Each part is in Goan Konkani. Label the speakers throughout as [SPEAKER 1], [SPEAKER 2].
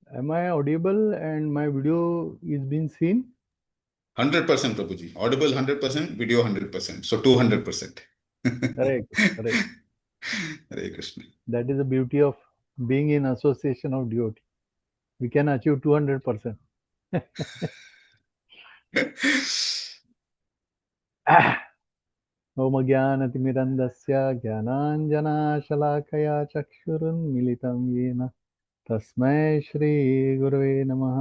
[SPEAKER 1] Am I audible and my video is being seen?
[SPEAKER 2] 100% Prabhuji. Audible 100%, video 100%. So 200%.
[SPEAKER 1] Correct, correct.
[SPEAKER 2] Hare Krishna.
[SPEAKER 1] That is the beauty of being in association of devotee. We can achieve 200%. Om ज्ञानतिमिरन्दस्य ज्ञानाञ्जनाशलाकया चक्षुरुन्मिलितं येन तस्मै श्रीगुरवे नमः।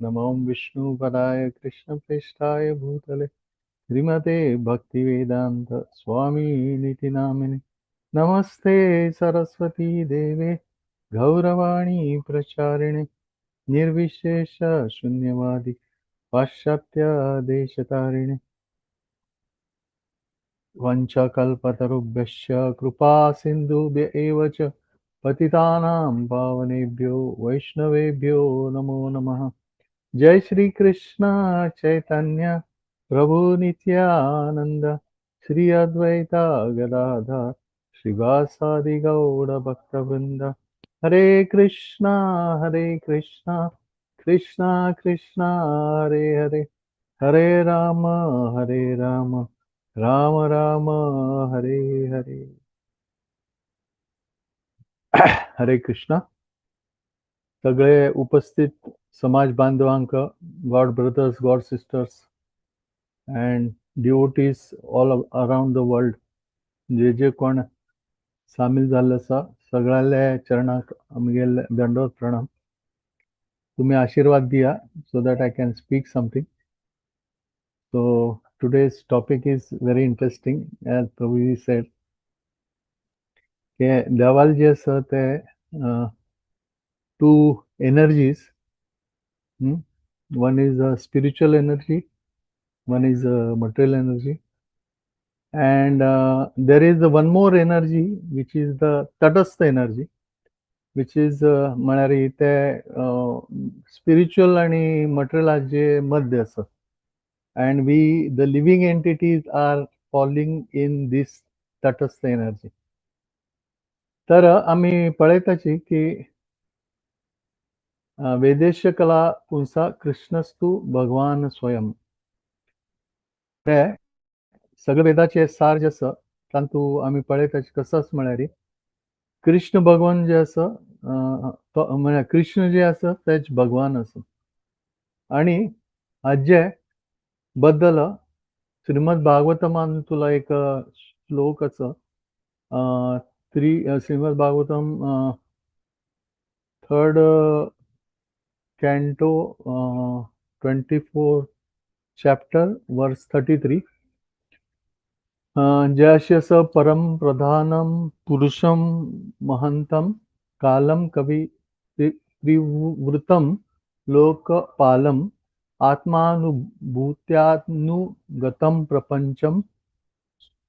[SPEAKER 1] नमो विष्णुपदाय कृष्णप्रेष्ठाय भूतले श्रीमते भक्तिवेदान्त स्वामीनिति नामिने। नमस्ते सरस्वती देवे गौरवाणी प्रचारिणे निर्विशेष शून्यवादी पाश्चात्य देशतारिणे। वञ्चकल्पतरुभ्यश्च कृपा सिन्धुभ्य एव च पतितानां पावनेभ्यो वैष्णवेभ्यो नमो नमः। जय श्री कृष्ण चैतन्य प्रभु नित्यानंद श्री अद्वैत गदाधर श्रीवासादि गौड़ भक्तवृंद। हरे कृष्णा कृष्णा कृष्णा हरे हरे, हरे राम राम राम हरे हरे। हरे कृष्णा। सगळे उपस्थित समाज बांधवांक, God brothers, God sisters and devotees all around the world, जे जे कोण सामील जाल्ले आसा सगळ्यांल्या चरणाक आमगेले दंडवत प्रणाम। तुम्ही आशीर्वाद दिया so that I can speak something. So today's topic is very interesting, as Prabhuji said की देवाल जे आसा ते two energies. One is a spiritual energy, one is a material energy, and there is the one more energy which is the tatastha energy, which is म्हळ्यार ते स्पिरिच्युअल आनी मटेरियलाचे मध्य आसा. And we the living entities are falling in this tatastha energy. तर आमी पळयताची की वेदेश कला पुंसा कृष्णस्तु भगवान स्वयं. ते सगळे वेदाचे सार जे आसा तातूंत आमी पळयताची कसो आसा म्हळ्यार कृष्ण भगवान जे आसा, तो म्हळ्यार कृष्ण जे आसा तेच भगवान आसा. आनी हाजे बद्दल श्रीमद भागवतमान तुला एक श्लोक आसा, Shrimad Bhagavatam third canto 24 chapter verse 33, जे अशें आसा, परम प्रधानम पुरुषम महंतम कालम कवि त्रिवृतम लोकपालम आत्मानुभूत्यानुगतम प्रपंचम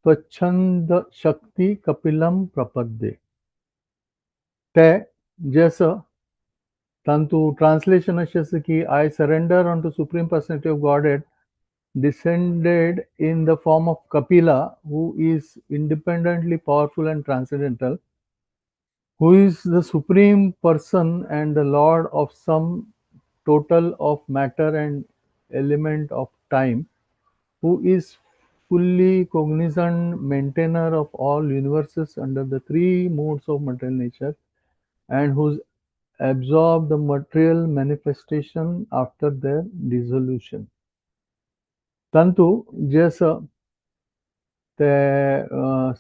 [SPEAKER 1] स्वच्छंद शक्ती कपिलम प्रपद्ये. ते जे आसा तांतू ट्रान्सलेशन अशें आसा की I surrender on to supreme personality of Godhead descended in the form of Kapila, who is independently powerful and transcendental, who is the supreme person and the lord of sum total of matter and element of time, who is fully cognizant maintainer of all universes under the three modes of material nature, and who's absorb the material manifestation after their dissolution. तांतू जे आसा ते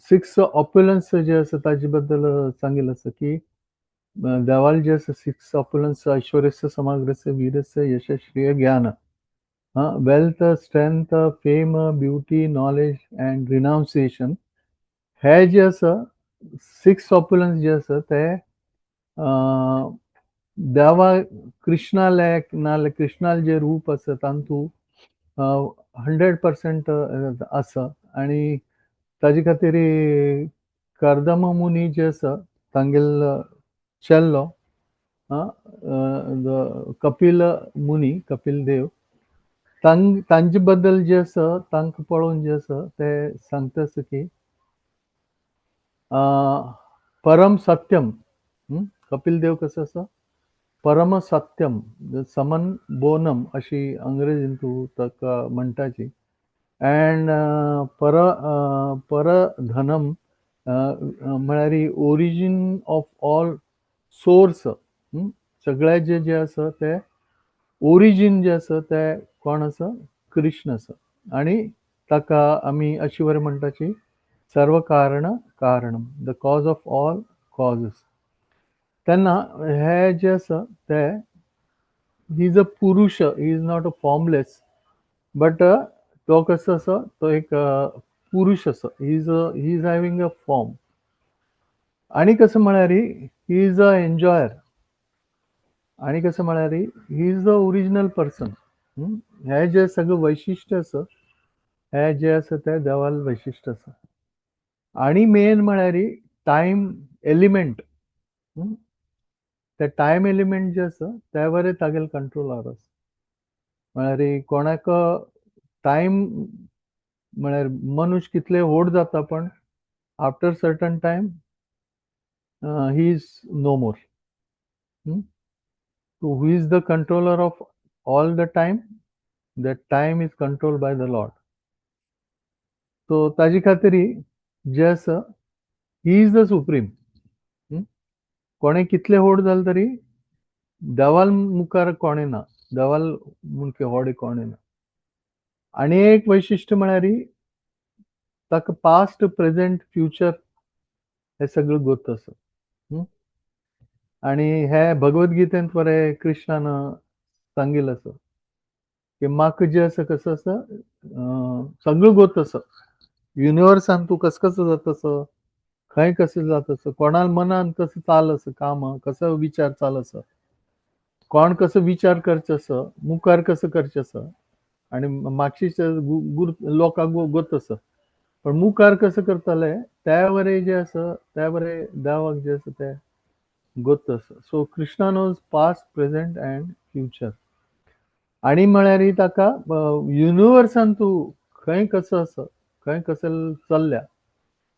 [SPEAKER 1] सिक्स ऑप्युलन्स जे आसा ताजे बद्दल सांगिल्लें आसा की देवाल जे आसा सिक्स ऑप्युलन्स, ऐश्वर्यस्य समाग्रस्य वीरस्य यशस्श्रिय ज्ञान, wealth, strength, fame, beauty, knowledge and renunciation, हे जे आसा सिक्स ऑप्युलन्स जे आसा ते देवा कृष्णाले नाल्यार कृष्णाले जे रूप आसा तांतू 100% आसा. आनी ताजे खातीर कर्दम मुनी जे आसा तांगेलो चेल्लो कपिल मुनी, कपिल देव, तांचे बद्दल जे आसा तांकां पळोवन जे आसा ते सांगता आसा की परम सत्यम. कपिल देव कसो आसा परम सत्यम, समन बोनम अशी अंग्रेजीन तूं ताका म्हणटाची. अँड पर परधनम म्हळ्यार ओरिजीन ऑफ ऑल सोर्स. सगळ्याचे जे आसा ते ओरिजीन जे आसा ते कोण आसा? कृष्ण आसा. आनी ताका आमी अशी बरें म्हणटाची सर्व कारण कारणम, the cause of all causes. तेन्ना हे जे आसा ते he is a Purusha, he is not a formless, but तो कसो आसा, तो एक पुरुष आसा. He is having a form. आनी कसं म्हळ्यार he is a enjoyer. आनी कसं म्हळ्यार he is the original person. हे जे सगळें वैशिश्ट आसा, हे जे आसा ते देवाल वैशिश्ट आसा. आनी मेन म्हळ्यार टायम एलिमेंट. ते टायम एलिमेंट जे आसा त्या वयर तागेले कंट्रोल आसा. म्हळ्यार कोणाक टायम म्हळ्यार मनुष्य कितले व्हड जाता, पण after certain time he is no more. So who is the controller of all the time? That time is controlled by the Lord. So ताजी खातीर जे आसा he is the supreme. कोणे कितले व्हड जाले तरी देवाल मुखार कोणे ना, देवाल मुणके व्हड कोणे ना. आनी एक वैशिश्ट म्हळ्यार ताका पास्ट, प्रेझेंट, फ्युचर हे सगळें गोत आसा. आनी हे भगवद्गीतेंत बरें कृष्णान सांगिल्लें आसा की म्हाका जें आसा कसो आसा सगळें गोत आसा. युनिवर्सान तूं कसो कसो जाता आसा, खंय कसो जाता आसा, कोणा मनान कसो चाल आसा काम, कसो विचार चाल आसा, कोण कसो विचार करचो आसा, मुखार कसो करचें आसा. आनी मागशीचे लोकांक गोत आसा, पण मुखार कसो करतले त्या वरे जे आसा त्या बरे देवाक जे आसा ते गोत आसा. So Krishna knows past, present and future. आनी म्हळ्यार ताका युनिवर्सान तूं खंय कसो आसा, खंय कसो चल्ल्या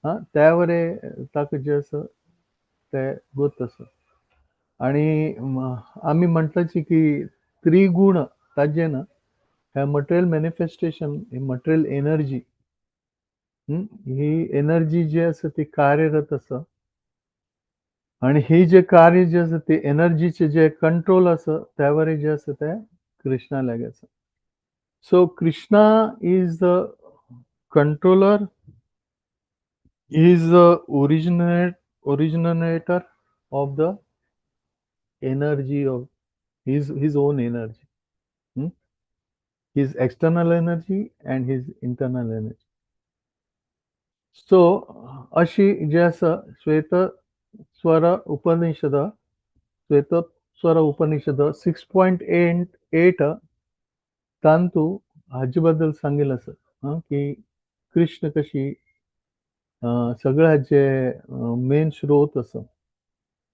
[SPEAKER 1] हा त्या वरे ताका जे आसा ते गोत आसा. आनी आमी म्हणटाची की त्रिगुण ताजे ना हे मटेरियल मॅनिफेस्टेशन, ही मटेरियल एनर्जी, ही एनर्जी जी आसा ती कार्यरत आसा. आनी ही जे कार्य जे आसा ते एनर्जीचे जे कंट्रोल आसा त्यावर जे आसा ते कृष्णा लागीं आसा. So Krishna is the controller, is the originator of the energy of his own energy, his external energy and his internal energy. So अशी जे आसा श्वेत स्वर उपनिषद, श्वेत स्वर उपनिषद 6.8 तांतू हाजे बद्दल सांगिल्लें आसा की कृष्ण कशी सगळ्या हाजे मेन स्रोत आसा.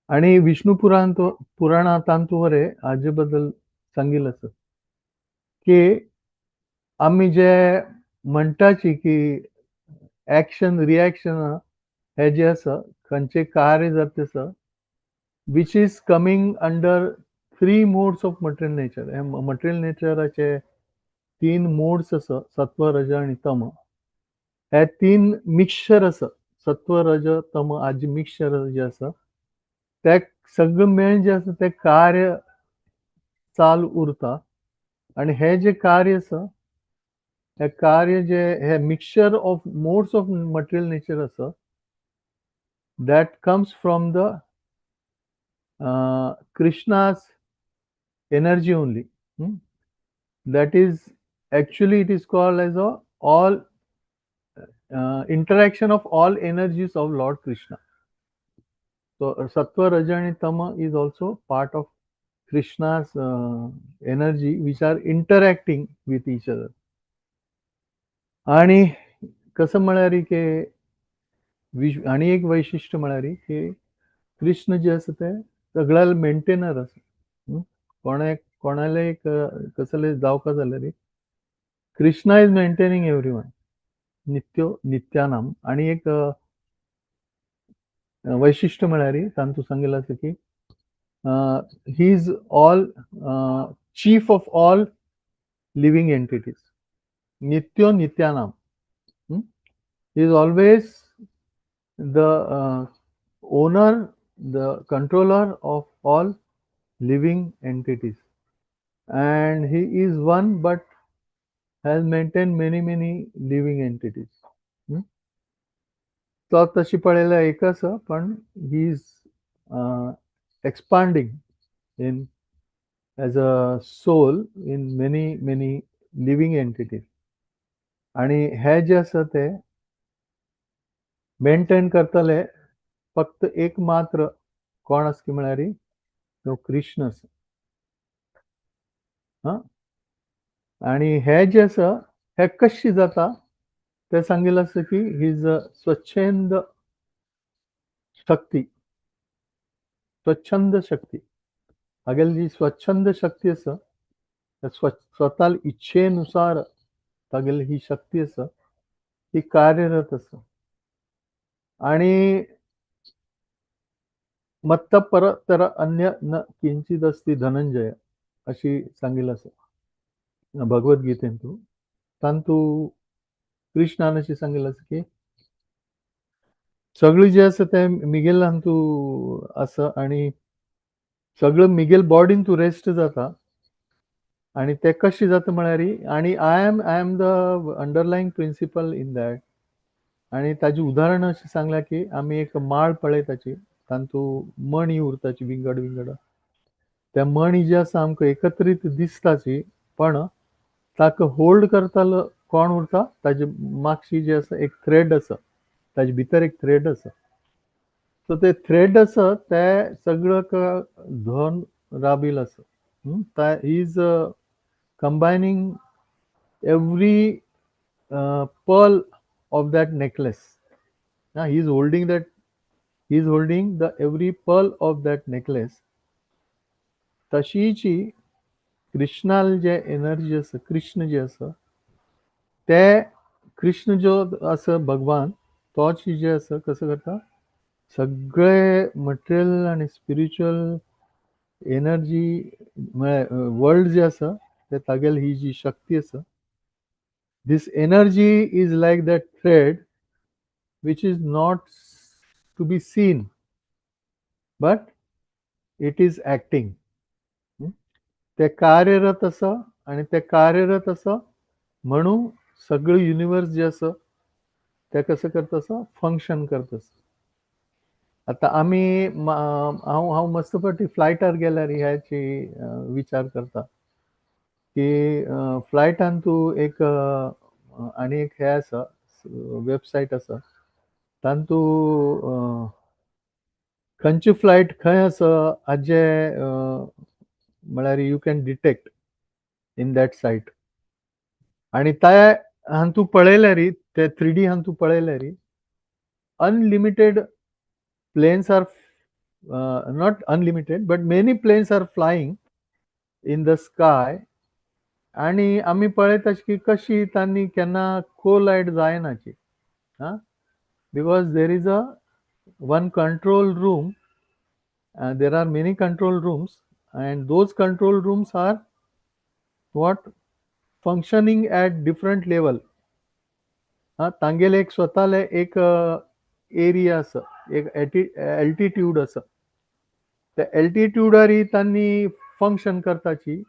[SPEAKER 1] आनी विष्णु पुराण पुराणा तांतू वरे हाजे बद्दल सांगिल्लें आसा की आमी जे म्हणटाची की एक्शन रिएक्शन हे जे आसा खंयचे कार्य जाता आसा which is coming under three modes of material nature. हे मटेरियल नेचराचे तीन मोड्स आसा, सत्व, रज आनी तम. हे तीन मिक्सचर आसा, सत्व, रज, तम हाजे मिक्सचर जे आसा ते सगळें मेळून जे आसा ते कार्य चालू उरता. आनी हे जे कार्य आसा हे कार्य जे हे mixture of modes of material nature आसा that comes from the Krishna's energy only. That is actually it is called as a all interaction of all energies of Lord Krishna. So Sattva, Raja and Tama is also part of Krishna's energy which are interacting with each other. आणि कसं म्हळ्यार की आणि एक वैशिश्ट म्हळ्यार की कृष्ण जे आसा ते सगळ्या मेंटेनर आसा. कोणाक कोणाले एक कसले जावका जाल्यार Krishna is maintaining everyone, नित्यो नित्यानाम. आणि एक वैशिश्ट म्हळ्यार तांतू सांगिल्लें आसा की He is all chief of all living entities. नित्यो नित्यानाम. He is always the owner, the controller of all living entities, and he is one but has maintained many many living entities. तो तशी पळयल्यार एक आसा, पण he is expanding in as a soul in many many living entities. आणि हे जे आसा ते मेंटेन करतले फक्त एक मात्र कोण आसा की म्हळ्यार तो कृष्ण आसा. हां, आणि हे जे आसा हे कशी जाता ते सांगिल्लें आसा की he is a स्वच्छंद शक्ती, स्वच्छंद शक्ती. हागेली जी स्वच्छंद शक्ती आसा, स्वता इच्छेनुसार तागेली ही शक्ती आसा ती कार्यरत आसा. आणि मत्त परतर अन्य न किंचित अस्ति धनंजय अशी सांगिल्लें आसा भगवद्गीतेंतु. तांतू कृष्णान अशी सांगिल्लें आसा की सगळी जे आसा ते मिगेलान तूं आसा आणि सगळं मिगेल बॉडीन तूं रेस्ट जाता. आणि ते कशें जाता म्हळ्यार, आनी I am the underlying principle in that. आनी ताजें उदाहरण अशें सांगलां की आमी एक माळ पळयताची, तातूंत मणी उरताची विंगड विंगड. त्या मणी जे आसा आमकां एकत्रीत दिसताची, पण ताका होल्ड करतालो कोण उरता, ताजे मागशी जे आसा एक थ्रेड आसा, ताजे भितर एक थ्रेड आसा. सो ते थ्रेड आसा ते सगळं धन राबील आसा. Is combining every pearl of that necklace. He is holding that, he is holding the every pearl of that necklace. तशीची कृष्णाल जे एनर्जी आसा, कृष्ण जे आसा ते कृष्ण जो आसा भगवान तोच जे आसा कसो करता सगळे मटेरियल आनी स्पिरिच्युअल एनर्जी म्हळ्यार वर्ल्ड जे आसा ते तागेली ही जी शक्ती आसा, this energy is like that thread which is not to be seen but it is acting. ते कार्यरत आसा आनी ते कार्यरत आसा म्हणून सगळं युनिवर्स जे आसा ते कसं करता आसा, फंक्शन करता आसा. आतां आमी हांव हांव मस्त फावटी फ्लायटार गेल्यार ह्याची विचार करता की फ्लायटान तूं एक आनी एक हे आसा, वेबसायट आसा, तातूंत खंयची फ्लायट खंय आसा हाजे म्हळ्यार you can detect in that site. आनी त्या हातूंत पळयल्यार, ते 3D हातूंत पळयल्यार unlimited planes are not unlimited but many planes are flying in the sky. आनी आमी पळयता की कशी तांणी केन्ना कोलायड जायनाची, आं, because there is a one control room, there are many control rooms and those control rooms are what functioning at different level. तांगेले एक स्वताले एक एरिया आसा, एक एल्टिट्यूड आसा, त्या एल्टिट्यूडार तांणी फंक्शन करताची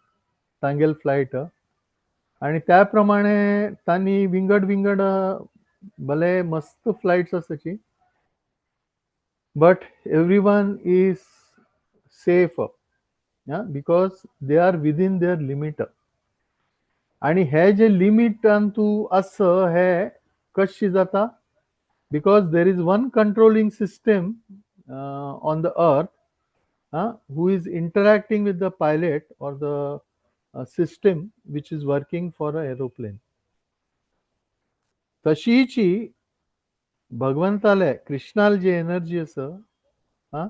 [SPEAKER 1] तांगेल फ्लायट. आनी त्या प्रमाणे तांणी विंगड विंगड भले मस्त फ्लायट्स आसाची, but everyone is safe because they are within their limit. आनी हे जे लिमिटान तूं आसा हे कशी जाता, because there is one controlling system on the earth who is interacting with the pilot or the system which is working for a aeroplane. तशीची भगवंताले Krishnal जी एनर्जी आसा, आं,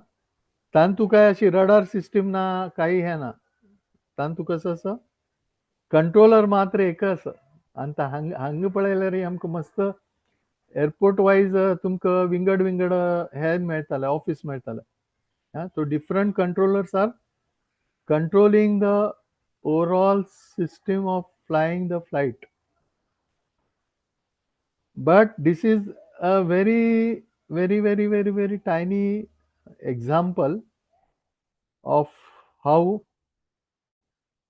[SPEAKER 1] तांतू काय अशी रडार सिस्टीम ना, काही हे ना, तांतू कसं आसा कंट्रोलर मात्र एक आसा. आनी हांग हांगा पळयल्यार आमकां मस्त एअरपोर्ट वायज तुमकां विंगड विंगड हे मेळटाले, ऑफीस मेळटाले. So different controllers are controlling the overall system of flying the flight. But this is a very, very, very, very, very tiny example of how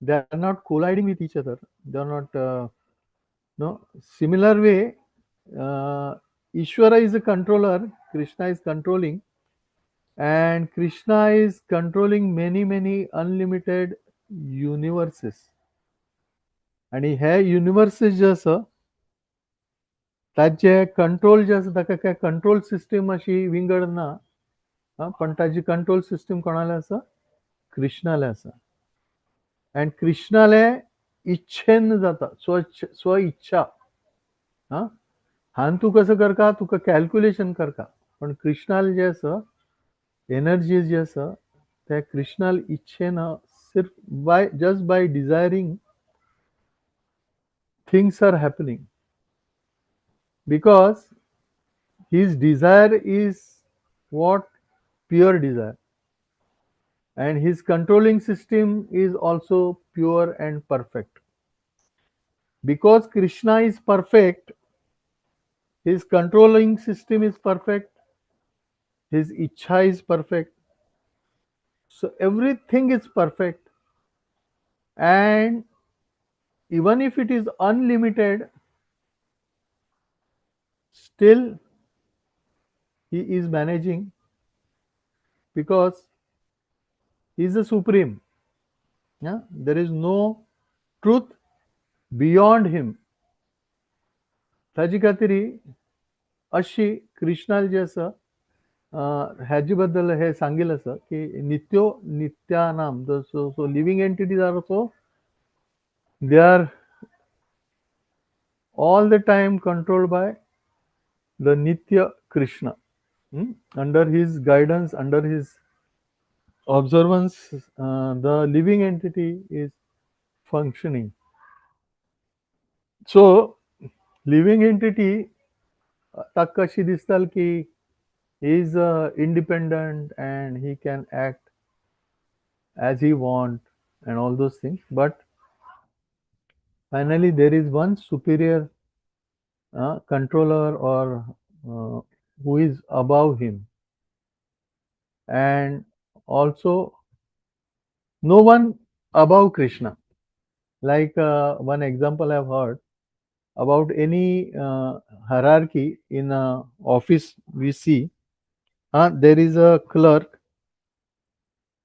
[SPEAKER 1] they are not colliding with each other. They are not, no. Similar way, Ishvara is a controller, Krishna is controlling, and Krishna is controlling many, many unlimited universes. आणि हे युनिवर्सेस जे आसा ताचे कंट्रोल जे आसा ताका काय कंट्रोल सिस्टीम अशी विंगड ना, पण ताजी कंट्रोल सिस्टीम कोणाले आसा? कृष्णाले आसा. आनी कृष्णाले इच्छेन जाता, स्व इच्छा. हान तूं कसो करता, तुका कॅल्क्युलेशन करता, पण कृष्णाले जे आसा एनर्जी जे आसा ते कृष्णाले इच्छेन, सिर्फ by just by desiring things are happening, because his desire is what? Pure desire, and his controlling system is also pure and perfect. Because Krishna is perfect, his controlling system is perfect, his ichha is perfect, so everything is perfect. And even if it is unlimited, still he is managing, because he is the supreme. Yeah? There is no truth beyond him. ताजी खातीर अशी कृष्णाल जे आसा हाजे बद्दल हे सांगिल्लें आसा की नित्यो नित्यानाम, so living entities are also, they are all the time controlled by the Nitya Krishna. Under his guidance, under his observance, the living entity is functioning. So, living entity ताका कशी दिसताल की he is independent and he can act as he want and all those things. But finally, there is one superior controller or who is above him, and also no one above Krishna. Like one example I have heard about any hierarchy in a office we see, there is a clerk,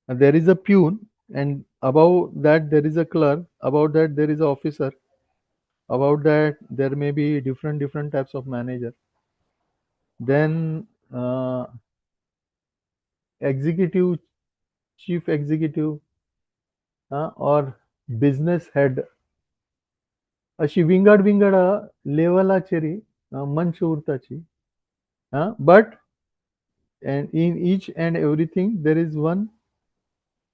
[SPEAKER 1] there is a peon, and above that there is a clerk, above that there is an officer, about that there may be different types of manager. Then executive, chief executive or business head, अशी विंगड विंगड लेवलाचेर मंच उरताची. But and in each and everything there is one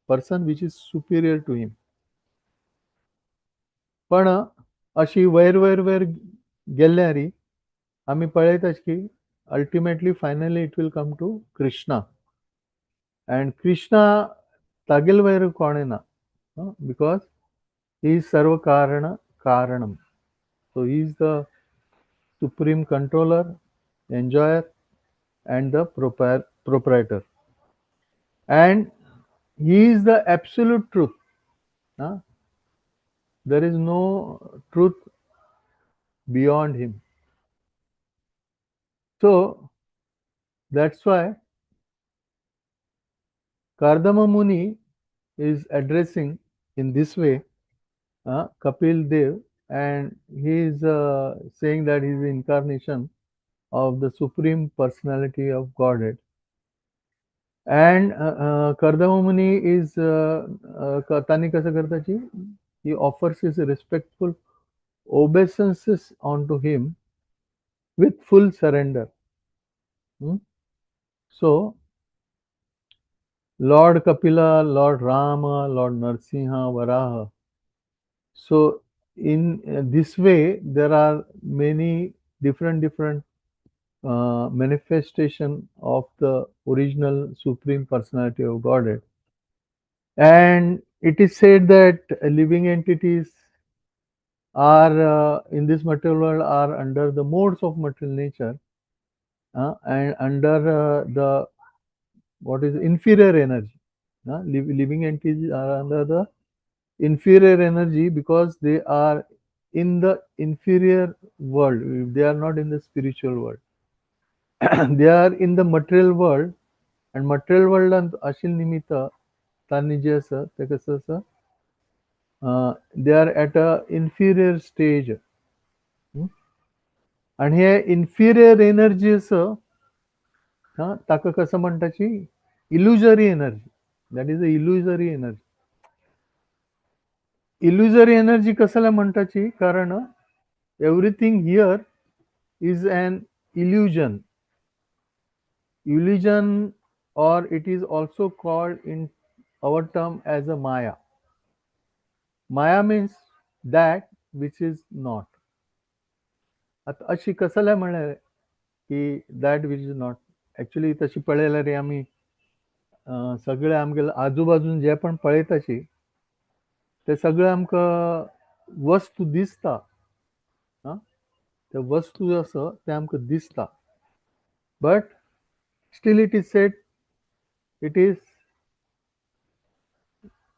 [SPEAKER 1] person which is superior to him. पण अशी वयर वयर वयर गेल्यार आमी पळयतात की ultimately finally it will come to Krishna, and Krishna तागेल वयर कोण ना, because he is सर्व कारण कारणम. So he is the supreme controller, enjoyer and the proprietor, and he is the absolute truth. There is no truth beyond him. So that's why Kardama Muni is addressing in this way Kapil Dev, and he is saying that he is the incarnation of the Supreme Personality of Godhead. And Kardama Muni is तानी कसं करताची, he offers his respectful obeisances unto him with full surrender. So Lord Kapila, Lord Rama, Lord Narsimha, Varaha. So in this way there are many different manifestation of the original Supreme Personality of Godhead. And it is said that living entities are in this material world are under the modes of material nature and under the what is inferior energy. Living entities are under the inferior energy because they are in the inferior world. They are not in the spiritual world. They are in the material world, and material world आशिल्ले निमित्त तांणी जे आसा ते कसं आसा, they are at a inferior stage. आणि हे इन्फिरियर एनर्जी आसा, ताका कसं म्हणटाची illusory energy. That is a illusory energy. Illusory energy कशाला म्हणटाची, कारण everything here is an illusion. Illusion, or it is also called in our term as a Maya. Maya means that which is not. आता अशी कशाला म्हणले की that which is not. Actually तशी पळयल्यार रे आमी सगळे आमगेले आजूबाजून जे पण पळयताशी ते सगळे आमकां वस्तू दिसता. ते वस्तू आसा ते आमकां दिसता, but still it is said it is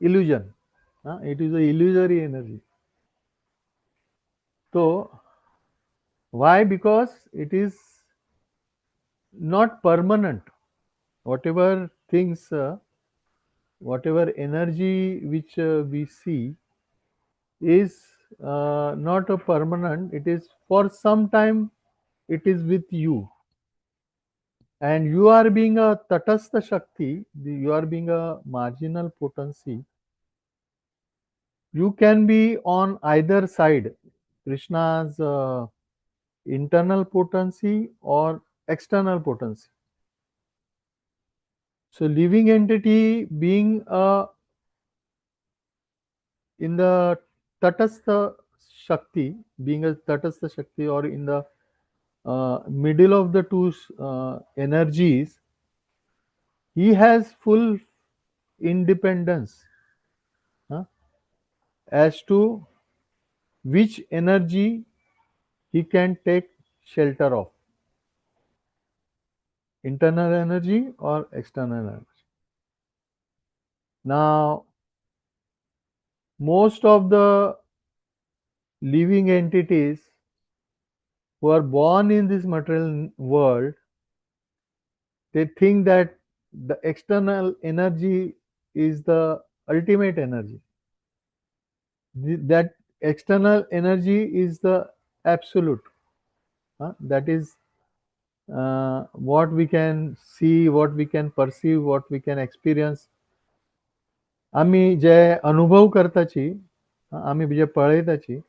[SPEAKER 1] illusion. It is a illusory energy. So why? Because it is not permanent. Whatever things, whatever energy which we see is not a permanent. It is for some time it is with you. And you are being a tatastha shakti, you are being a marginal potency. You can be on either side, Krishna's internal potency or external potency. So living entity being in the tatastha shakti, being a tatastha shakti or in the middle of the two energies, he has full independence as to which energy he can take shelter of, internal energy or external energy. Now, most of the living entities who are born in this material world, they think that the external energy is the ultimate energy. That external energy is the absolute. That is what we can see, what we can perceive, what we can experience. आमी जे अनुभव करताची, आमी जे पळयताची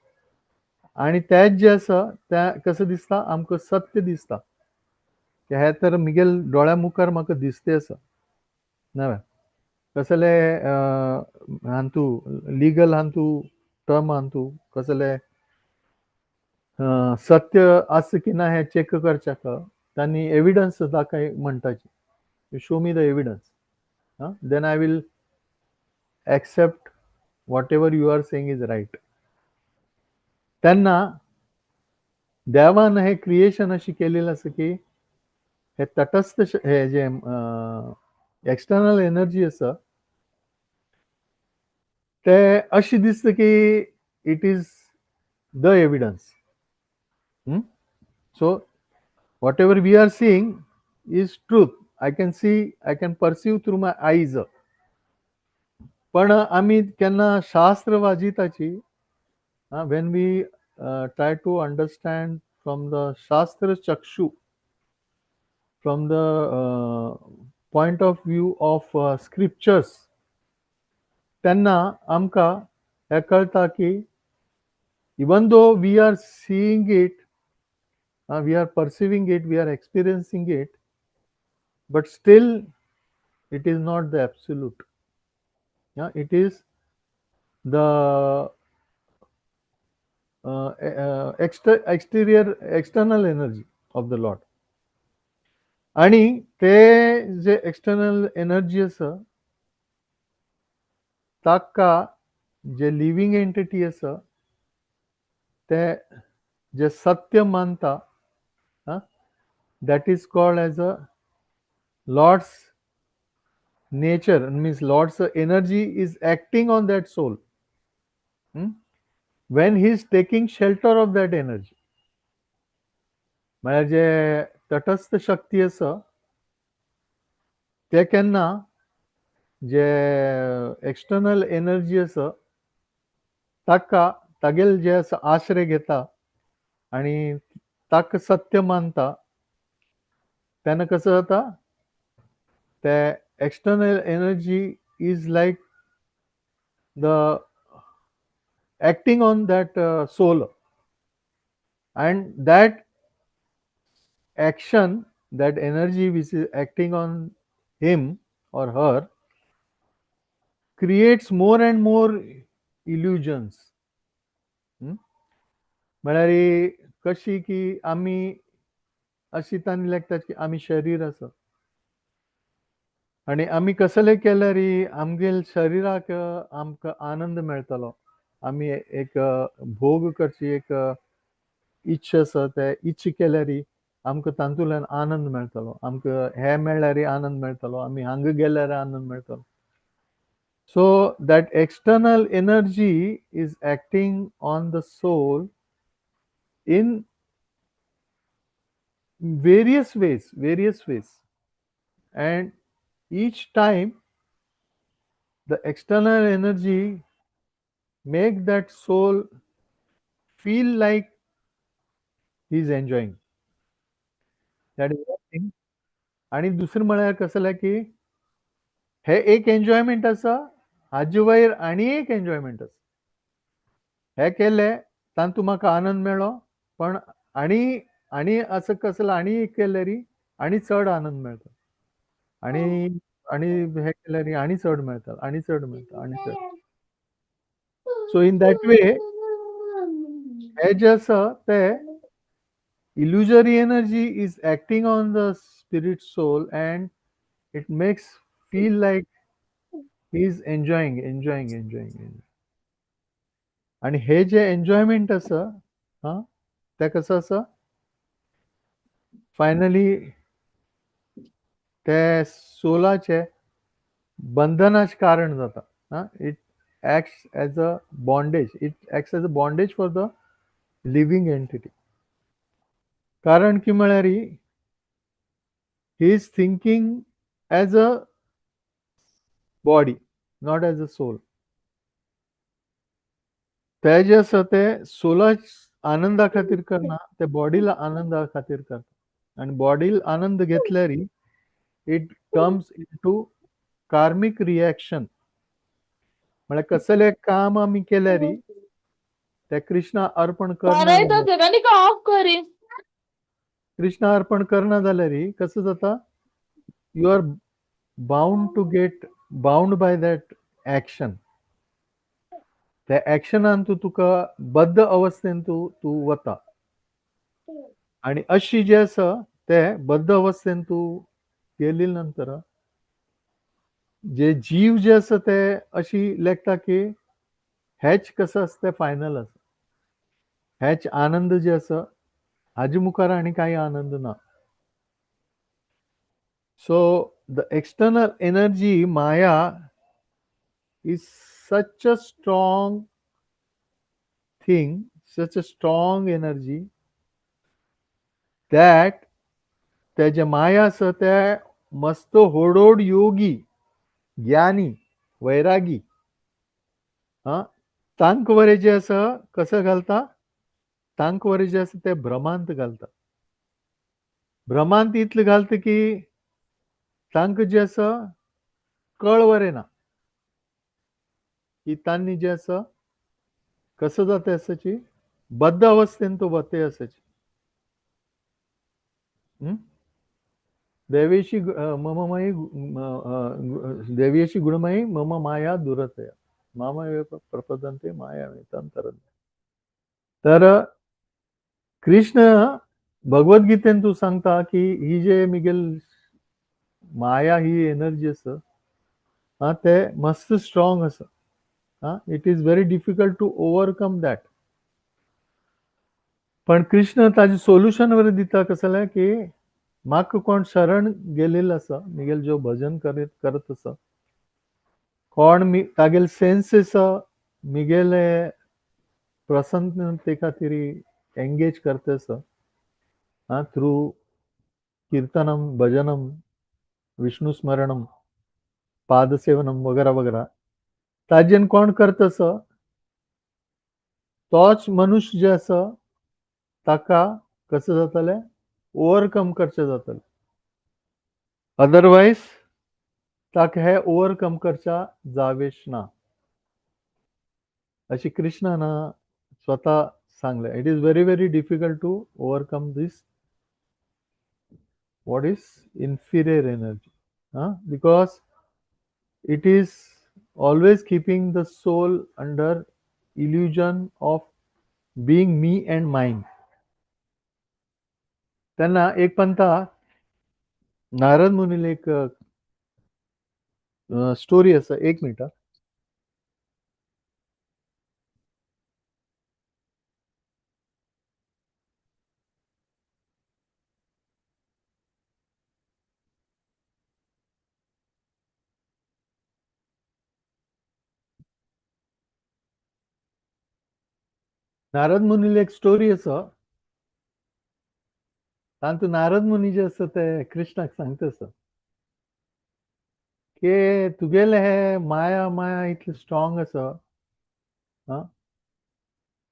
[SPEAKER 1] आनी तेच जे आसा ते कसं दिसता आमकां सत्य दिसता की हे तर म्हगेल दोळ्या मुखार म्हाका दिसते आसा. नव्या कसले हांतू लिगल हांतू टर्म हांतू कसले सत्य आसा की ना हें चॅक करच्याक तांणी एविडन्स दाखय म्हणटाची. Show me the evidence, then I will accept whatever you are saying is right. तेन्ना देवान हे क्रिएशन अशी केलेलं आसा की हे तटस्थ हे जे एक्सटर्नल एनर्जी आसा ते अशी दिसता की it is the evidence. So whatever we are seeing is truth. I can see, I can perceive through my eyes. पण आमी केन्ना शास्त्र वाजिताची, when we try to understand from the shastra chakshu, from the point of view of scriptures, तेन्ना आमकां हें कळटा की even though we are seeing it, we are perceiving it, we are experiencing it, but still it is not the absolute. Yeah, it is the exterior external energy of the Lord. आणि ते जे एक्सटर्नल एनर्जी आसा ताका जे लिव्हींग एंटिटी आसा ते जे सत्य मानता, that is called as a Lord's nature, means Lord's energy is acting on that soul when he is taking shelter of that energy. म्हळ्यार जे तटस्थ शक्ती आसा ते केन्ना जे एक्सटर्नल एनर्जी आसा ताका तागेल जे आसा आश्रय घेता आनी ताका सत्य मानता, तेन्ना कसो जाता ते external energy is like the acting on that soul, and that action, that energy which is acting on him or her creates more and more illusions. म्हळ्यार कशी की आमी अशी तांणी लेखतात की आमी शरीर आसा आनी आमी कसले केल्यार आमगेल शरिराक आमकां आनंद मेळटलो, आमी एक भोग करची एक इच्छा आसा, ते इच्छा केल्यार आमकां तातूंतल्यान आनंद मेळटलो, आमकां हे मेळ्ळ्यार आनंद मेळटलो, आमी हांगा गेल्यार आनंद मेळटलो. So that external energy is acting on the soul in various ways, and each time the external energy make that soul feel like he is enjoying. That is one thing. आणि दुसरें म्हळ्यार कसलें की हे एक एन्जॉयमेंट आसा, हाजे वयर आनी एक एन्जॉयमेंट आसा. हे केलें तातूंत म्हाका आनंद मेळ्ळो, पण आनी आनी असं कसलें आनी एक केल्यार आनी चड आनंद मेळटा, आनी आनी हे केल्यार आनी चड मेळटा, आनी चड मेळटा, आनी चड. सो इन that way हे जे आसा ते illusory energy is acting on the spirit soul and it makes feel like he is enjoying, enjoying, enjoying, enjoying. आणि हे जे एन्जॉयमेंट आसा, हां, ते कसं आसा फायनली ते सोलाचे बंधनाचें कारण जाता. It acts as a bondage, it acts as a bondage for the living entity. कारण की म्हळ्यार he is thinking as a body, not as a soul. ते जे आसा ते सोला आनंदा खातीर करना, ते बॉडीला आनंदा खातीर करता. आनी बॉडीला आनंद घेतल्यार it comes into karmic reaction. म्हळ्यार कसलें काम आमी केल्यार ते कृष्णा अर्पण करना, कृष्णा अर्पण करना जाल्यार कसं जाता, you are bound to get bound by that action. त्या ऍक्शनान तूं तुका बद्ध अवस्थेन तूं तूं वता आनी अशी जे आसा ते बद्ध अवस्थेन तूं गेली नंतर जे जीव जे आसा ते अशी लेखता की हेच कसं आसा ते फायनल आसा, हेच आनंद जे आसा हाजे मुखार आनी कांय आनंद ना. So the external energy maya is such a strong thing, such a strong energy that तेजे माया आसा ते मस्त होडोड योगी, ज्ञानी, वैरागी, हां, तांक वरे जे आसा कसं घालता, तांक वरे जे आसा ते भ्रमांत घालता. भ्रमांत इतलें घालता की तांकां जे आसा कळवरे ना की तांणी जे आसा कसं जाता आसाची बद्ध अवस्थेन तो वते आसाची. देवेशी मममयी देवेशी गुणमयी मम माया दुरतया मामय प्रपदंते माया तरंते. तर कृष्ण भगवद्गीतेन तूं सांगता की ही जे मिगेल माया ही एनर्जी आसा आं ते मस्त स्ट्रॉंग आसा. आं, it is very difficult to overcome that. पण कृष्ण ताजें सोल्युशन वर दिता कसलें की म्हाका कोण शरण गेलेलो आसा, मिगेल जो भजन करत आसा, कोण तागेले सेन्सीस मिगेले प्रसन्नते खातीर एंगेज करता आसा आं, थ्रू कीर्तनम, भजनम, विष्णु स्मरणम, पादसेवनम वगैरे वगैरे, ताजेन कोण करता आसा तोच मनुष्य जे आसा ताका कसं जातलें ओवरकम करचें जातलें. अदरवायज ताका हे ओवरकम करच्या जावेश ना, अशी कृष्णान स्वता सांगलें. It is very very difficult to overcome this what is inferior energy, because it is always keeping the soul under illusion of being me and mine. तेन्ना एक पंथा नारद मुनील एक स्टोरी आसा. एक मिनट. नारद मुनील एक स्टोरी आसा. तातूंत नारद मुनी जे आसा ते कृष्णाक सांगता आसा की तुगेले हे माया माया इतले स्ट्रॉंग आसा आं,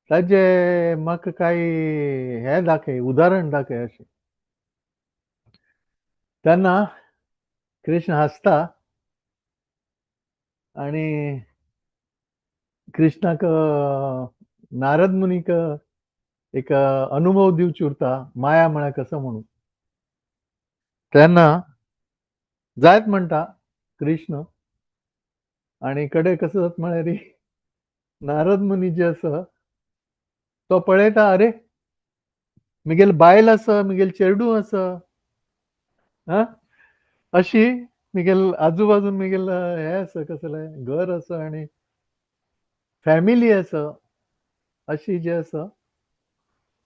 [SPEAKER 1] ताजे म्हाका कांय हे दाखय, उदाहरण दाखय अशें. तेन्ना कृष्ण हांसता आनी कृष्णाक नारद मुनीक एक अनुभव दिवची उरता माया म्हळ्यार कसो म्हणून. तेन्ना जायत म्हणटा कृष्ण आनी कडे कसो जाता म्हळ्यार नारद मुनी जे आसा तो पळयता, अरे मिगेल बायल आसा, मिगेल चेडूं आसा, आं अशी मिगेल आजूबाजून मिगेल हें आसा कसलें घर आसा आनी फॅमिली आसा, अशी जे आसा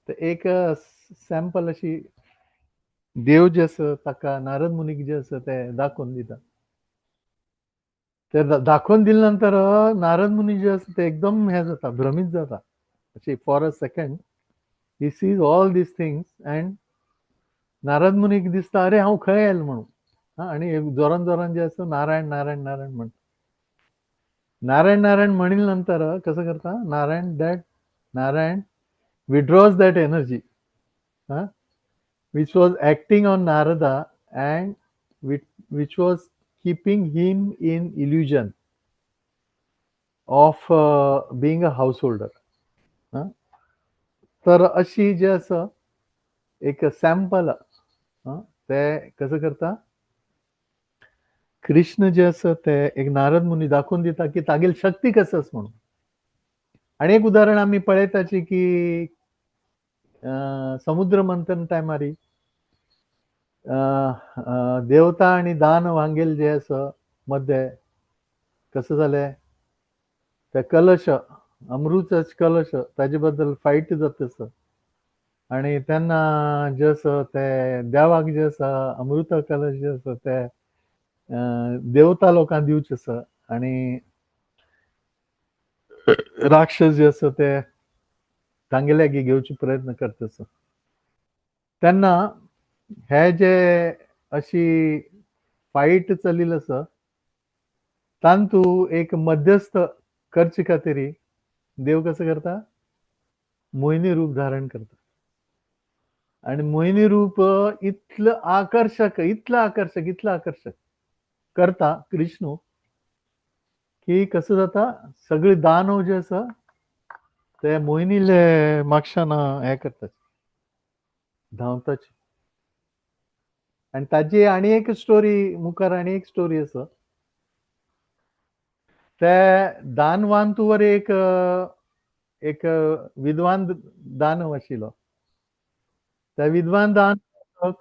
[SPEAKER 1] ते एक सॅम्पल अशी देव जे आसा ताका नारद मुनीक जे आसा ते दाखोवन दिता. ते दाखोवन दिले नंतर नारद मुनी जे आसा ते एकदम हें जाता, भ्रमीत जाता. अशी for a second he sees all these things and Narad मुनीक दिसता अरे हांव खंय आयलो म्हणून. आनी जोरान जोरान जे आसा नारायण नारायण नारायण म्हणटा. नारायण नारायण म्हणिल नंतर कसं करता Narayan that Narayan withdraws that energy which was acting on Narada and which was keeping him in illusion of being a householder. तर अशी जे आसा एक सॅम्पल ते कसं करता कृष्ण जे आसा ते एक नारद मुनी दाखोवन दिता की तागेली शक्ती कसं आसा म्हणून. आनी एक उदाहरण आमी पळयताची की समुद्र मंथन टायमारी देवता आनी दानव हांगेल जे आसा मध्ये कसं जालें ते कलश अमृताच कलश ताजे बद्दल फायट जाता आसा आनी तेन्ना जे आसा ते देवाक जे आसा अमृत कलश जे आसा ते देवता लोकांक दिवचे आसा आनी राक्षस जे आसा ते तांगेले लागीं घेवचे प्रयत्न करता आसा. तेन्ना हे जे अशी फायट चलिल्ली आसा तातूंत एक मध्यस्थ करचे खातीर देव कसो करता मोहिनी रूप धारण करता आनी मोहिनी रूप इतलें आकर्शक इतलें आकर्शक इतलें आकर्शक करता कृष्ण की कसं जाता सगळे दानव जे आसा ते मोहिनीले मागशान हें करतात धांवताचे. आनी ताजी आनी एक स्टोरी मुखार आनी एक स्टोरी आसा. ते दानवांतूवर एक एक विद्वान दानव आशिल्लो. त्या विद्वान दान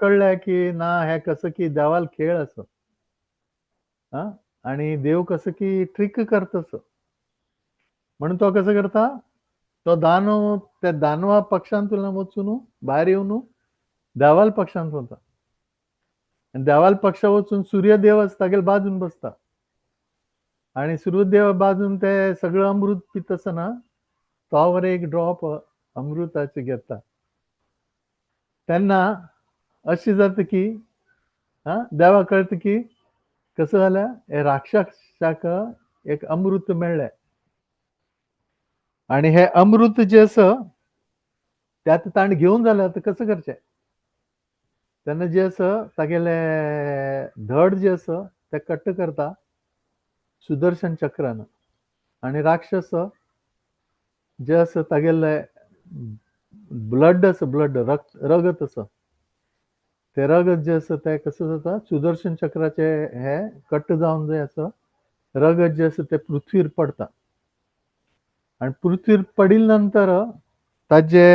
[SPEAKER 1] कळ्ळें की ना हे कसं की देवाल खेळ आसा आनी देव कसं की ट्रीक करतस. म्हणून तो कसं करता, तो दानव त्या दानवा पक्षांतून वचून भायर येवन देवाल पक्षांत वता आनी देवाल पक्षा वचून सूर्यदेव आसा तागेले बाजून बसता आनी सूर्यदेवा बाजून ते सगळं अमृत पिता आसतना तो वर एक ड्रॉप अमृताचे घेता. तेन्ना अशें जाता की देवा कळटा की कसं जालें, हे राक्षसाक एक अमृत मेळ्ळें आनी हे अमृत जे आसा ते आतां ताणें घेवन जालें, आतां कसं करचें. तेन्ना जे आसा तागेले धड जे आसा ते कट्ट करता सुदर्शन चक्रान आनी राक्षस जे आसा तागेले ब्लड आसा, ब्लड रगत आसा, ते रगत जे आसा ते कसं जाता सुदर्शन चक्राचे हे कट्ट जावन जे आसा रगत जे आसा ते पृथ्वीर पडता आनी पृथ्वीर पडिल्ले नंतर ताजे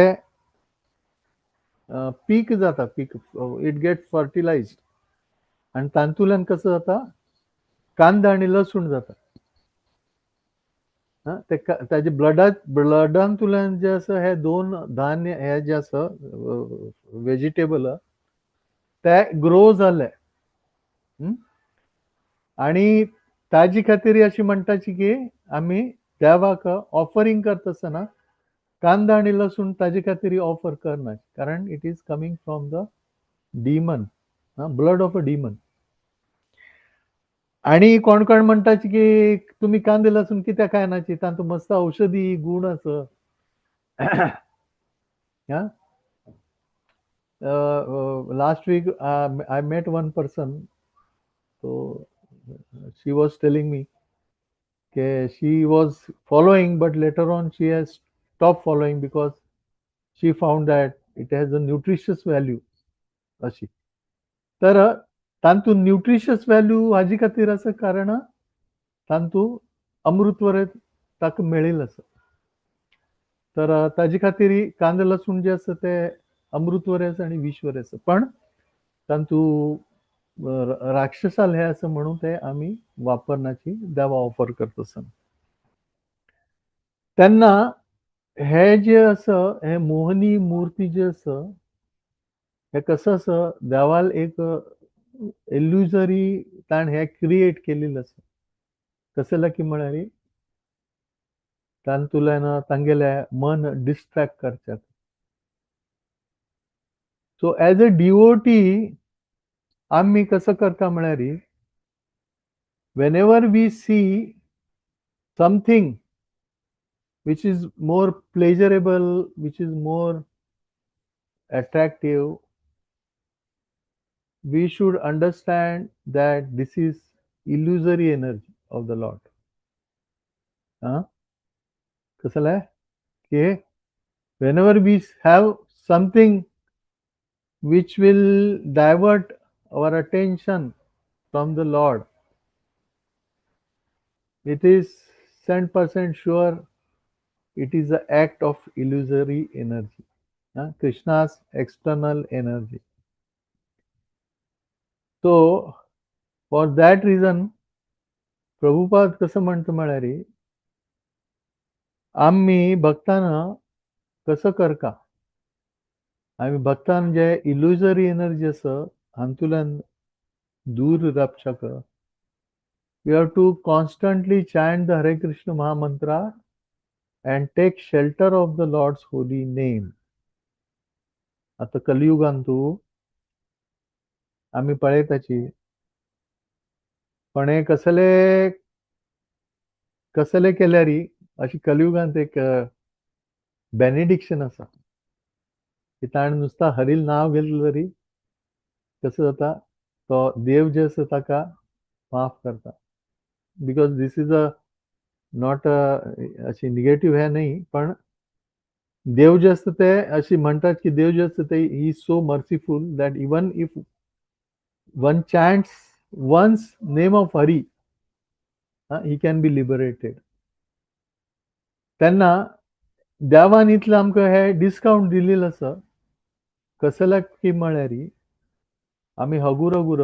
[SPEAKER 1] पीक जाता, पीक it get fertilised आनी तातूंतल्यान कसं जाता कांदा आनी लसूण जाता. ते ताजे ब्लडांतल्यान जे आसा हे दोन धान्य हे जे आसा वेजिटेबल ते ग्रो जाले आनी ताजे खातीर अशी म्हणटाची की आमी देवाक ऑफरिंग करता आसतना कांदा आनी लसूण ताजे खातीर ऑफर करना, कारण it is coming from the demon, blood of a demon. आनी कोण कोण म्हणटाची की तुमी कांदे लसूण कित्याक खायनाची, तातूंत मस्त औषधी गुण आसा. Last week I met one person, so she was telling me she was following, but later on she has stopped following because she found that it has a nutritious value. अशी तर तांतू न्यूट्रिशियस व्हॅल्यू हाजी खातीर आसा, कारण तांतू अमृतवर ताका मेळिल्लें आसा. तर ताजे खातीर कांदे लसूण जे आसा ते अमृतवर आसा आनी विश्वर आसा, पण तांतू राक्षसाल हे आसा म्हणून ते आमी वापरनाची देवा ऑफर करता आसतना. तेन्ना हे जे आसा हे मोहनी मूर्ती जे आसा हे कसं आसा देवाल एक इल्युजरी ताणें हे क्रिएट केलेलें आसा. कसं की म्हळ्यार तातूंतल्यान तांगेलें मन डिस्ट्रॅक्ट करचें. सो एज अ डिवोटी आमी कसं करता म्हळ्यार whenever we see something which is more pleasurable, which is more attractive, we should understand that this is illusory energy of the Lord. कसं आहे की whenever we have something which will divert our attention from the Lord, it is 100% sure it is the act of illusory energy, Krishna's external energy. So for that reason Prabhupada कसं म्हणता म्हळ्यार आमी भक्तांना कसं करका, आमी भक्तान जे इल्युजरी एनर्जी आसा हातूंतल्यान दूर रावच्याक we have to constantly chant the Hare Krishna Mahamantra and take shelter of the Lord's holy name. आता कलियुगांतू आमी पळयताची पण हे कसले कसले केल्यार अशी कलियुगांत एक बेनेडिक्शन आसा की ताणें नुस्ता हरील नांव घेतलें तरी कसं जाता तो देव जे आसा ताका माफ करता. Because this is a not अशी निगेटिव्ह हे नाही, पण देव जे आसता ते अशी म्हणटात की देव जे आसता ते he is so merciful that even if one chants one's name of Hari, he can be liberated. तेन्ना देवान इतलें आमकां हे डिस्कावंट दिलेलें आसा, कसल्याक की म्हळ्यार आमी हगुर हगुर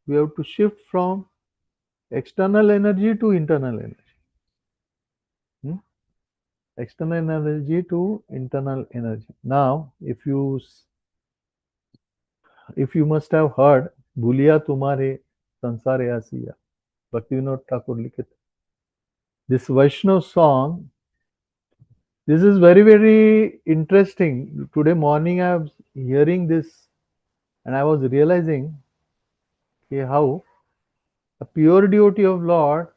[SPEAKER 1] we have to shift from external energy to internal energy. External energy to internal energy. Now, if you must have heard, Bhuliya Tumhare Sansare Asiya, Bhaktivinoda Thakur likhit. This Vaishnav song, this is very, very interesting. Today morning I was hearing this and I was realizing how a pure devotee of Lord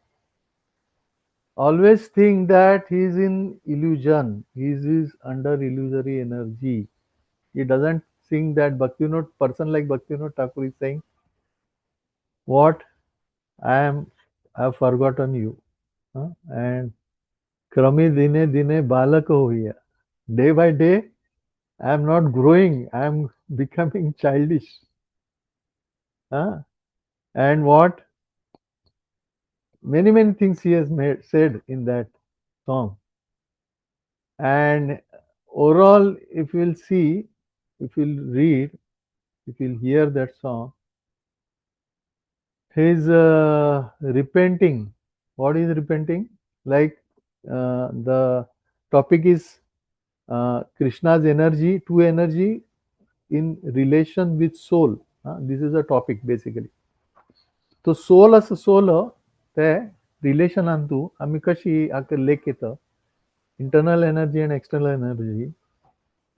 [SPEAKER 1] always think that he is in illusion, he is under illusory energy. He doesn't think that Bhaktivinoda, person like Bhaktivinoda Thakur is saying, what I have forgotten you. Huh? And krami dine dine balak hoya. Day by day, I am not growing, I am becoming childish. Huh? And what? Many, many things he has said in that song. And overall, if you will see, if you will read, if you will hear that song, he is repenting. What is repenting? Like the topic is Krishna's energy, true energy in relation with soul. This is a topic basically. So soul as a soul, ते रिलेशनान तूं आमी कशी लेख येता internal energy and external energy,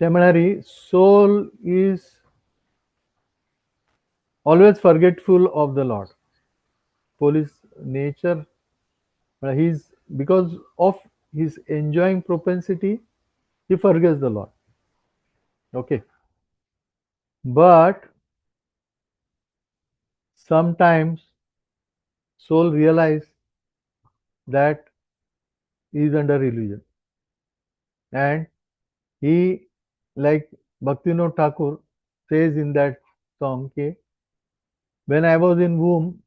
[SPEAKER 1] ते म्हळ्यार soul is always forgetful of the Lord. Soul is nature, he is, because of his enjoying propensity, he forgets the Lord. Okay. But sometimes soul realize that he is under illusion, and he, like Bhaktivinoda Thakur says in that song, okay, when I was in womb,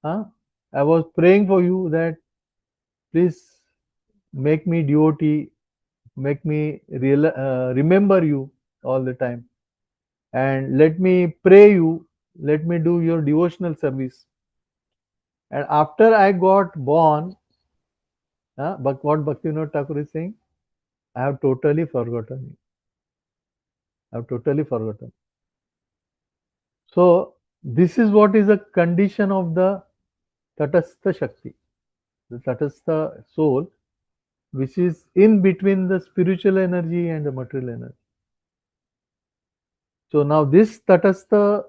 [SPEAKER 1] I was praying for you that please make me devotee, make me remember you all the time, and let me pray you, let me do your devotional service. And after I got born, but what Bhaktivinoda Thakur is saying, I have totally forgotten you. I have totally forgotten. So this is what is the condition of the Tatastha Shakti, the Tatastha soul, which is in between the spiritual energy and the material energy. So now this Tatastha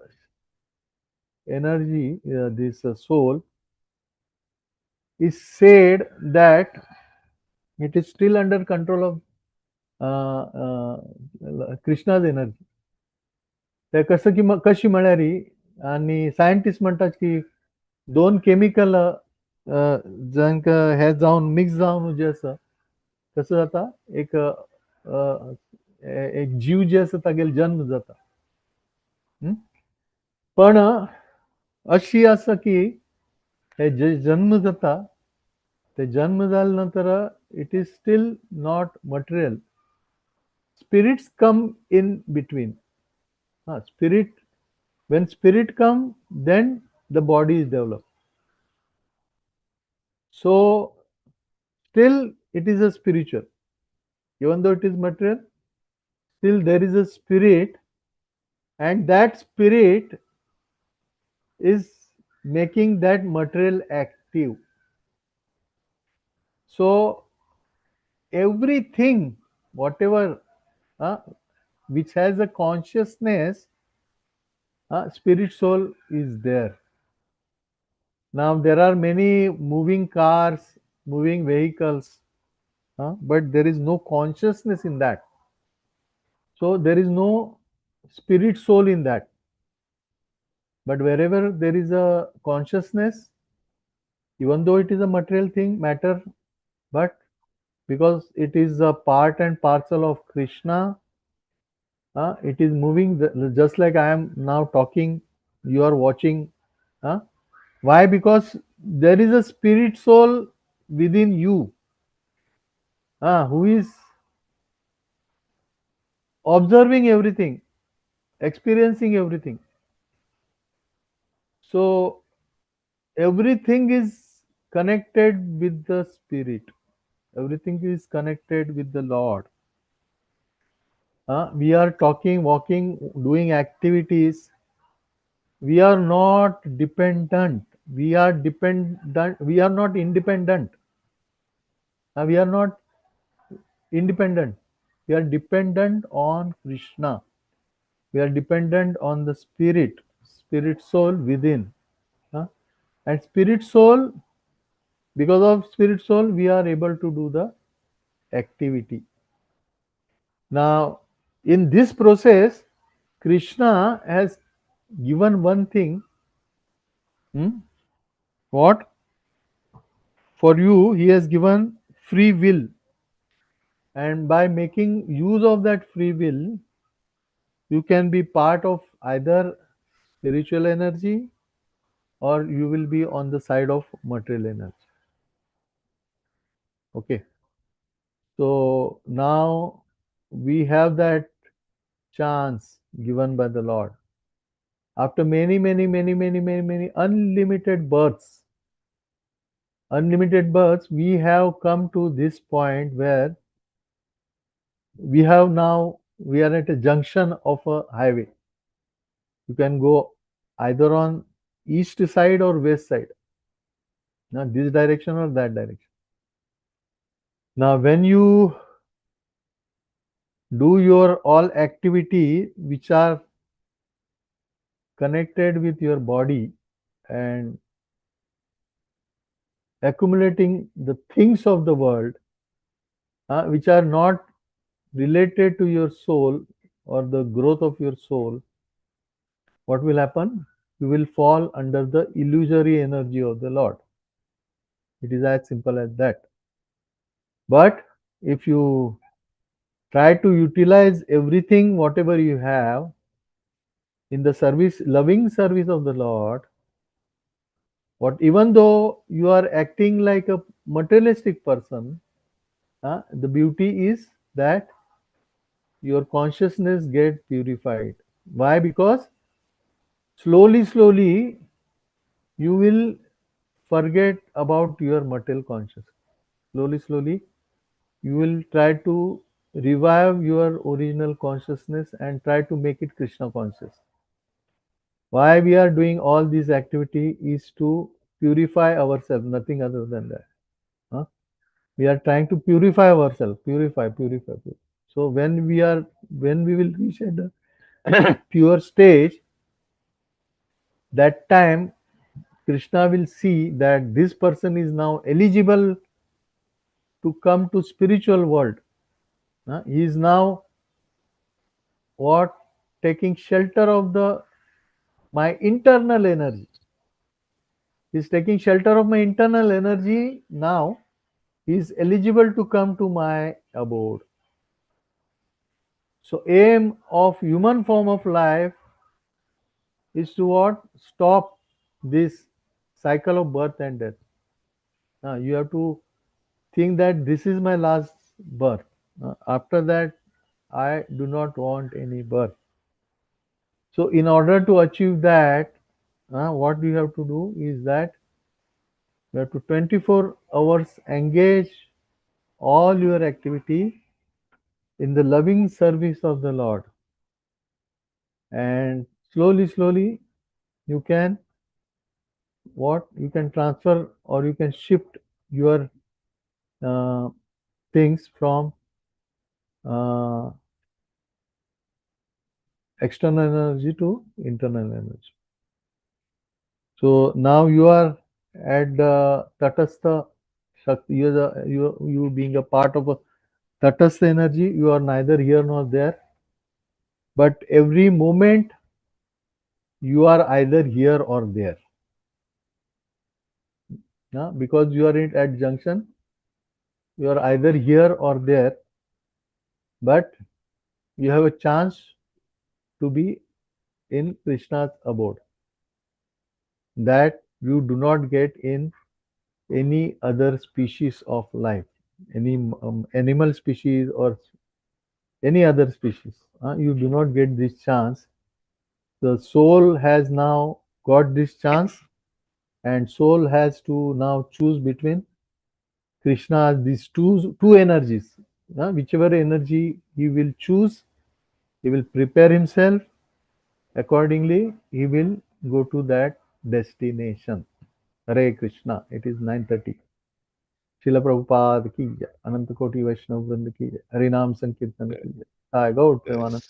[SPEAKER 1] energy, this soul, is said that it is still under control of Krishna's energy. ते कसं की कशी म्हळ्यार आनी सायंटिस्ट म्हणटात की दोन केमिकल जांकां हे जावन मिक्स जावन जे आसा कसं जाता, एक एक जीव जे आसा तागेलो जन्म जाता. पण अशी आसा की हे जे जन्म जाता ते जन्म जाले नंतर it is still not material. Spirits come in between. Spirit, when spirit come, then the body is developed. So still it is a spiritual, even though it is material, still there is a spirit, and that spirit is making that material active. So everything, whatever which has a consciousness, spirit soul is there. Now there are many moving cars, moving vehicles, but there is no consciousness in that. So there is no spirit soul in that. But wherever there is a consciousness, even though it is a material thing, matter, but because it is a part and parcel of Krishna, it is moving, just like I am now talking, you are watching. Why? Because there is a spirit soul within you who is observing everything. experiencing everything. So everything is connected with the spirit. Everything is connected with the Lord. We are talking, walking, doing activities. We are not dependent. We are dependent. We are not independent. We are not independent. We are dependent on Krishna. We are dependent on the spirit, spirit soul within. And spirit soul, because of spirit soul, we are able to do the activity. Now, in this process, Krishna has given one thing. What? For you, he has given free will. And by making use of that free will, you can be part of either spiritual energy or you will be on the side of material energy. Okay. So now we have that chance given by the Lord. After many, many, many, many, many, many unlimited births, we have come to this point where we are at a junction of a highway. You can go either on east side or west side. Now this direction or that direction. Now when you do your all activity which are connected with your body and accumulating the things of the world, which are not related to your soul or the growth of your soul, what will happen? You will fall under the illusory energy of the Lord. It is as simple as that. But if you try to utilize everything, whatever you have, in the service, loving service of the Lord, what even though you are acting like a materialistic person, the beauty is that your consciousness gets purified. Why? Because slowly, slowly, you will forget about your material consciousness. Slowly, slowly, you will try to revive your original consciousness and try to make it Krishna conscious. Why we are doing all this activity is to purify ourselves, nothing other than that. We are trying to purify ourselves, purify, purify, purify. So when we will reach at the pure stage, that time Krishna will see that this person is now eligible to come to spiritual world. He is now what? Taking shelter of the my internal energy. He is taking shelter of my internal energy now. He is eligible to come to my abode. So aim of human form of life is to what? Stop this cycle of birth and death. Now you have to think that this is my last birth. After that, I do not want any birth. So in order to achieve that, what you have to do is that you have to 24 hours engage all your activity in the loving service of the Lord. And slowly, slowly, you can what? You can transfer or you can shift your things from external energy to internal energy. So now you are at the Tatastha Shakti, you being a part of a Tatastha energy, you are neither here nor there. But every moment you are either here or there. Yeah, because you are at junction, you are either here or there, but you have a chance to be in Krishna's abode that you do not get in any other species of life, any animal species or any other species. You do not get this chance The soul has now got this chance, and soul has to now choose between Krishna, these two energies. Whichever energy he will choose, he will prepare himself accordingly, he will go to that destination. Hare Krishna. It is 9:30. Srila Prabhupada ki jai, Ananta Koti Vaishnav Vrinda ki jai, Harinam Sankirtan ki jai. Jai Gaur Premanand.